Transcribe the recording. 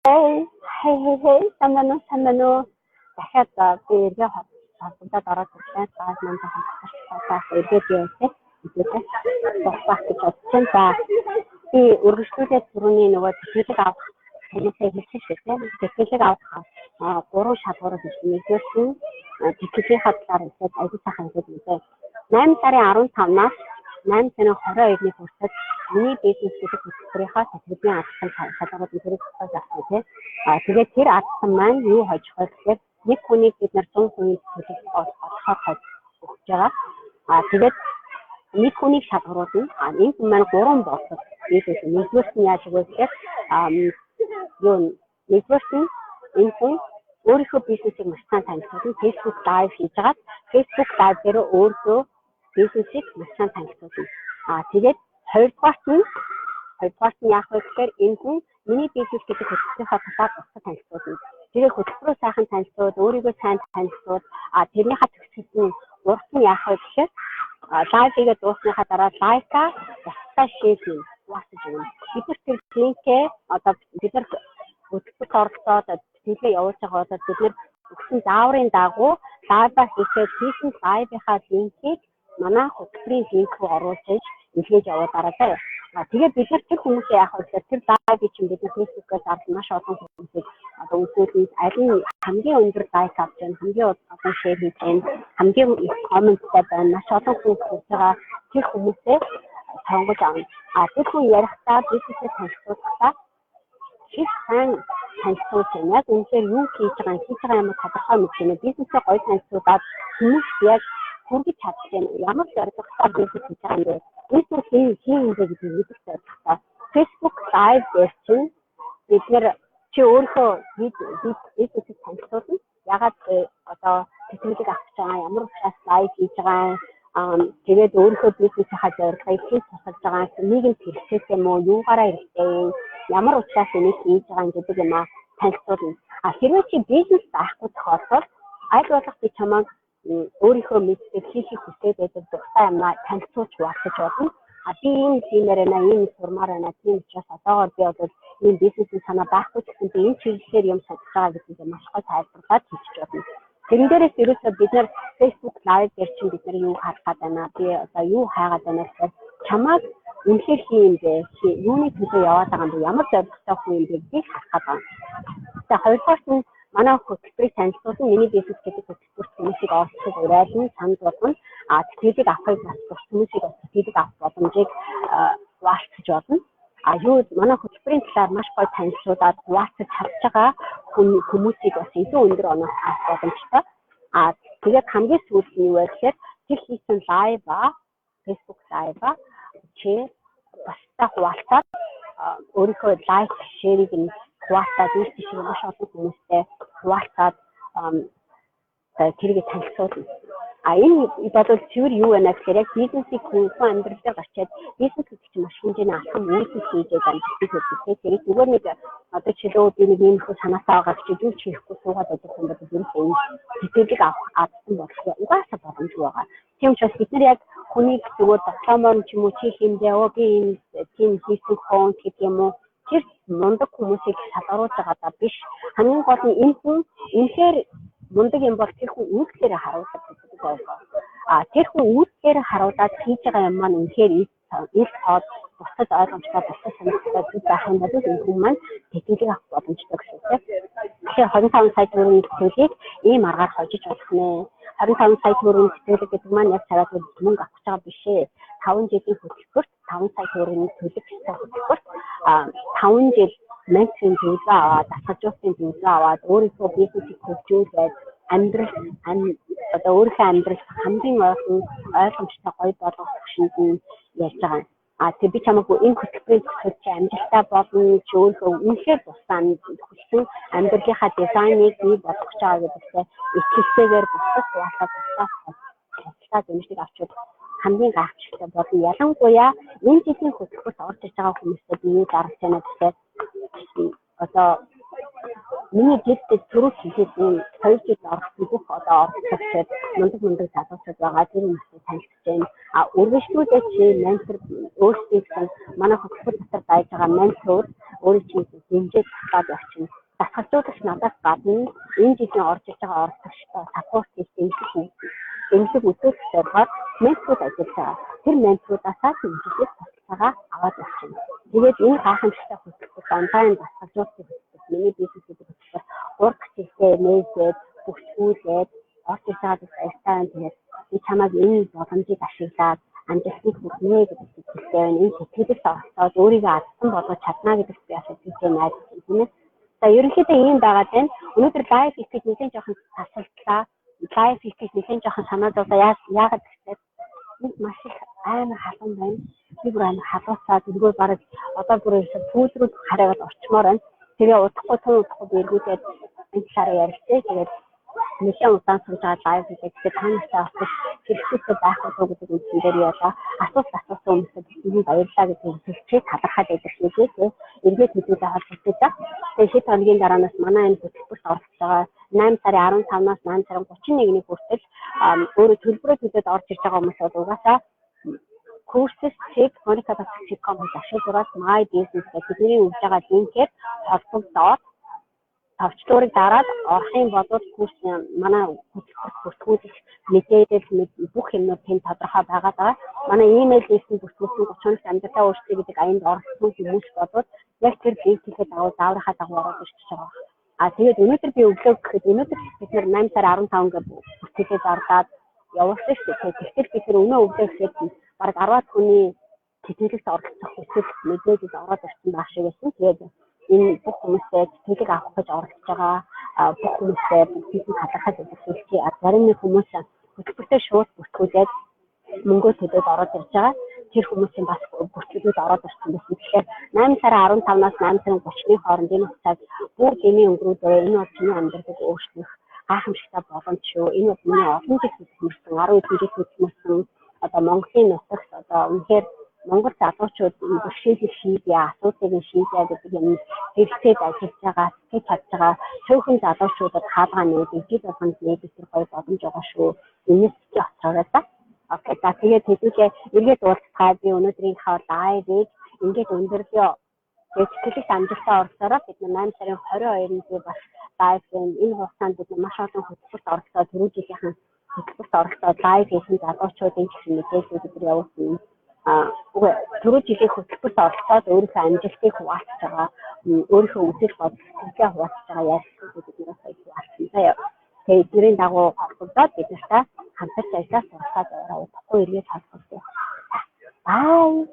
Hey, hey, hey, hey, сайн байна уу? Сайн байна уу? Дахиад би эргээ холбогдоод ороод ирлээ. За, маань жоохон хоцорчлоо. Эргээд юу вэ? Мэдээ. Босбах гэж бодож байна. За, би үргэлжлүүлээд түрүүний нөгөө тэтгэлэг авах танисаа хэлсэн шүү дээ. Тэтгэлэг авах гурван шалгуурыг хэлсэн. Нэгдүгээр нь тэтгэлгийнхаа талаар хэлээд аягүй сайхан хэлээд мэдээ. 8 сарын 15-наас 8 сарын 22-ны хүртэл миний бизнес гэдэг хөтөлбөрийнхаа тэтгэлгийн алхам шалгуурууд нь тэрийг тогтоож авсан тийм. Тэгээд тэр алхам маань юу хожих вэ гэхээр нэг хүнийг бид нар 100% төлөв олохоор хож өгч байгаа. Тэгээд нэг хүнийг шалгаруулна. Энэ хүн маань гурван бодлого нийлүүлсэн. Нэгдүгээрт нь яаж вэ гэхээр юу, нэгдүгээрт нь энэ хүн өөрийнхөө бизнесийг маш сайн танилцуулна. Facebook Live хийж байгаа. Facebook Live дээр өөрийнхөө бизнесийг маш сайн танилцуулна. Тэгээд хоёрдугаарт нь яах вэ гэхээр энэ хүн миний бизнес гэдэг хөтөлбөрийнхаа талаар бусдад танилцуулна. Тэгээ хөтөлбөрөө сайхан танилцуул, өөрийгөө сайн танилцуул, тэрнийхээ төгсгөлд нь гуравт нь яах вэ гэхээр live хийгээ дуусныхаа дараа like аа бусдаа share хийнэ, хуваалцаж өгнө. Бид нар тэр линкээ одоо бид нар хөтөлбөрт оролцоод тэтгэлгээ явуулж байгаа бол бид нар өгсөн зааврын дагуу live аа хийхэд хийсэн live ынхаа линкийг манай хөтөлбөрийн линк рүү оруулж иж илгээж явуулаарай заяа. Тэгээд бид нар тэр хүмүүсээ яах вэ гэхээр тэр live ыг чинь бид нар Facebook-аас зарлан маш олон хүмүүсийг одоо үзүүлнэ. Аль нь хамгийн өндөр like авч байна, хамгийн олон share хийж байна, хамгийн их comment тай байна, маш олон хүн үзэж байгаа тэр хүмүүсээ сонгож авна. Тэр хүн ярихдаа, бизнесээ танилцуулахдаа их сайн танилцуулж байна. Яг үнэхээр юу хийж байгаа юм, хийж байгаа юм тодорхой мэдж байна. Бизнесээ гоё танилцуулаад хүмүүс яг хүргэж чадж байна. Ямар зорилготой бизнес хийж байгаа юм бэ? Бизнес ийм юм бэ гэдгийг мэдэх зорилготой. Facebook Live дээр чинь бид нэр чи өөрийнхөө бизнесийг танилцуулна. Ягаад одоо тэтгэлэг авч байгаа, ямар учраас live хийж байгаа, тэгээд өөрийнхөө бизнесийнхаа зорилгыг хэн тусалж байгаа, нийгэмд хэрэгтэй юм уу, юугаараа хэрэгтэй юм, ямар учраас энийг хийж байгаа гэдэг юм а танилцуулна. Хэрвээ чи бизнес байхгүй тохиолдолд аль болох би чамайг өөрийнхөө мэддэг, хийхийг хүсээд байдаг дуртай юмаа танилцуулж хуваалцаж болно. Би ийм хиймээр байна, ийм сурмаар байна. Тийм учраас одоогоор би бол ийм бизнесийн санаа байхгүй ч гэсэн би энэ чиглэлээр юм судалж байгаа гэдгийг маш гоё тайлбарлаад хийчих болно. Тэрэн дээрээс ерөөсөө бид нар Facebook Live дээр чинь бид нар юу харах гээд байна? Би одоо юу хайгаад байна гэхээр чамайг үнэхээр хэн юм бэ? Юуны төлөө яваад байгаа юм бэ? Ямар зорилготой хүн юм бэ гэдгийг харах гээд байна. За, хоёрдугаарт нь манай хөтөлбөрийг танилцуулсан, миний бизнес гэдэг хөтөлбөрт хүмүүсийг оролцохыг уриална, санал болгоно. Тэтгэлэг авахыг бас бус хүмүүсийг бас тэтгэлэг авах боломжийг хуваалцаж болно. Юу, манай хөтөлбөрийн талаар маш гоё танилцуулаад хуваалцаж чадж байгаа хүмүүсийг бас илүү өндөр оноос авах боломжтой. Тэгээд хамгийн сүүлд нь юу вэ гэхээр тэр хийсэн live аа, Facebook live аа чи бусдаа хуваалцаад, өөрийнхөө like, share ийг нь хуваалцаад, энэ тийш маш олон хүмүүстэй хуваалцаад тэрийг танилцуулна. Энэ бол цэвэр юу байна гэхээр яг бизнесийг хүн амьдрал дээр гарчаад бизнес гэдэг чинь маш хэмжээний алхам үйлдэл хийж амжилтыг хүрдэг. Тэгээд зүгээр нэг одоо чөлөө би нэг иймэрхүү санаасаа байгаа гэж юу ч хийхгүй суугаад байдаг хүн бол ерөөсөө энэ тэтгэлэг авах авсан болох угаасаа боломжгүй байгаа. Тийм учраас бид нар яг хүнийг зүгээр дипломоор ч юм уу, чи хиймдээ оо би ийм тийм хийсэн хүн гэдэг юм уу, тэр мундаг хүмүүсийг шалгаруулж байгаа даа биш. Хамгийн гол нь энэ хүн үнэхээр мундаг юм бол тэр хүн үйлдэлээр харуулдаг гэдэг ойлгоо. Тэр хүн үйлдэлээр харуулад хийж байгаа юм маань үнэхээр ил тод, бусдад ойлгомжтой, бусдад сонирхолтой зүйл байх юм бол энэ хүн маань тэтгэлэг авах боломжтой гэсэн үг тийм. Тэгэхээр 25 сая төгрөгийн тэтгэлгийг ийм аргаар хожиж болох нэ. 25 сая төгрөгийн тэтгэлэг гэдэг маань яг цаваад мөнгө авах гэж байгаа биш ээ. 5 жилийн хөтөлбөрт, 5 сая төгрөгийн төлөх ёстой хөтөлбөрт 5 жил менторын зөвлөгөө аваад, дасгалжуулалтын зөвлөгөө аваад, өөрийнхөө бизнесийг хөгжүүлээд, амьдрал одоо өөрийнхөө амьдрал хамгийн ойрхон ойлгомжтой гоё болгох түвшинд нь ярьж байгаа юм. Тэг би чамайг энэ хөтөлбөрийн төгсгөл чи амжилттай болно, чи өөрийнхөө үнэхээр тусдаа хүссэн амьдралынхаа дизайныг бий болгох гэж байгаа гэдэгтээ итгэлтэйгээр бусдад хуваалцаад, бусдаас туслаа дэмжлэг авч хамгийн гайхамшигтай болно. Ялангуяа энэ жилийн хөтөлбөрт орж иж байгаа хүмүүстэй би юу зарлаж байна гэхээр одоо миний гэртээ түрүү хэлээд энэ 2 жил орсон бүх одоо оролцогчид мундаг мундаг залуучууд байгаа, тэр хүмүүстэй танилцж байна. Үргэлжлүүлээ чи ментор өөрсдийн гэсэн манай хөтөлбөр дотор байж байгаа ментор Өөрийн чинь дэмжиж туслаад явчихна. Дасгалжуулагч надаас гадна энэ жилийн орж иж байгаа оролцогчтой support хийх дэмжлэг үзүүлэх зорилгоор менторууд ажиллаж байгаа. Тэр менторуудаасаа дэмжлэг туслалцаагаа аваад явчихна. Тэгээд энэ гайхамшигтай хөтөлбөр, онлайн дасгалжуулалтын хөтөлбөр, миний бизнес гэдэг хөтөлбөр 3 дахь жилдээ нээгээд бүртгүүлээд орж иж байгаа гэж баяртай байна. Тэгээд би чамайг энэ боломжийг ашиглаад амжилтыг хүргэнэ гэдэг итгэлтэй байна. Энэ тэтгэлэгт оролцоод өөрийгөө азтан болгож чадна гэдэгт би бас итгэлтэй найдаж байна, тийм ээ. За, ерөнхийдөө ийм байгаа даа. Өнөөдөр live хийхэд нэлээд жоохон тасалдлаа. Live хийхэд нэлээд жоохон санаа зовлоо. Яагаад гэвэл энд маш их амар халуун байна. Би бүр амар халуусаа тэргээр бараг одоо бүр ерөөсө пүүдрүүд хараагаад орчмоор байна. Тэгээ удахгүй, тун удахгүй би эргүүлээд энэ талаараа ярилцъя. Тэгээд нэлээд удаан сууж байгаа live хийгээд, тэгээд та нартай бас хэрэгцээтэй байх болов гэдэг үндсэн дээр явлаа. Асуулт асуусан хүмүүсээ бүгдэнд баярлалаа гэдгийг хэлчихээ талархаад илэрхийлье. Тэгээд эргээд хэдүүлээ холбогдъё. Тэгээд хэд хоногийн дараанаас манай энэ хөтөлбөрт оролцож байгаа 8 сарын 15-наас 8 сарын 31-ний хүртэл өөрөө төлбөрөө төлөөд орж ирж байгаа хүмүүс бол угаасаа courses.monica.com гэж ашиг зураас my business гэх бидний өгж байгаа линкээр холбогдоод товчлуурыг дараад орох юм бол курс, манай хөтөлбөрт бүртгүүлэх мэдээлэл, бүх юмнууд тэнд тодорхой байгаа даа. Манай имэйл листэнд бүртгүүлсэн 30 хоногт амьдралаа өөрчлөе гэдэг аянд оролцсон хүмүүс болвол яг тэр линкийнхээ дагуу, зааврынхаа дагуу ороод ирчихэж байгаа. А тэгээд өнөөдөр би өглөө гэхэд өнөөдөр бид нар 8 сарын 15 гэж бүртгэлээ зарлаад явуулсан шүү дээ. Тэгтэл бид нар өнөө өглөө гэхэд бараг 10-аад хүний тэтгэлэгт оролцох хүсэл мэдээлэл ороод ирсэн байх шиг байсан. Тэгээд энэ бүх хүмүүсээ, тэтгэлэг авах гэж оролцож байгаа бүх хүмүүсээ бүгдийг нь талархаж илэрхийлчихье. Зарим нэг хүмүүс хөтөлбөртөө шууд бүртгүүлээд мөнгөө төлөөд ороод ирж байгаа. Тэр хүмүүсийн бас бүртгэлүүд ороод ирсэн байсан. Тэгэхээр 8 сарын 15-наас 8 сарын 30-ны хооронд энэ хугацааг бүр гэмийн өнгөрүүлээ. Энэ бол чиний амьдралыг өөрчлөх гайхамшигтай боломж шүү. Энэ бол миний олон жил хөдөлмөрсөн, 10 хэдэн жил хөдөлмөрсөн, одоо Монголын нутагт одоо үнэхээр Монгол залуучууд бэрхшээлийг шийдье, асуудлыг шийдье гэдэг юм хэрэгцээд ажиллаж байгаа, сэтгэж чадж байгаа цөөхөн залуучуудад хаалгаа нээдэг, жил болгонд нээдэг тэр гоё боломж байгаа шүү. Энэс чи оцоорой та. Okay, за, тэгээд хэдүүлээ эргээд уулзцаа, би өнөөдрийнхөө live ыг ингээд өндөрлөё. Тэгээд тэтгэлэгт амжилттай оролцоороо. Бид нар 8 сарын 22-нд би бас live, энэ хугацаанд бид маш олон хөтөлбөрт оролцоод, түрүү жилийнхэн хөтөлбөрт оролцоод live хийсэн залуучуудын ч гэсэн мэдээлэл бид нар явуулсан. А үгүй, түрүү жилийн хөтөлбөрт оролцоод өөрийнхөө амжилтыг хуваалцаж байгаа, өөрийнхөө үзэл бодол, сэтгэлээ хуваалцаж байгаа ярилцлагыг бид нараас хуваалцсан заяа. Тэгээд эднэрийн дагуу холбогдоод бид нартай хамтарч ажиллаж суралцаад яваарай. Удахгүй эргээд холбогдъё. Bye.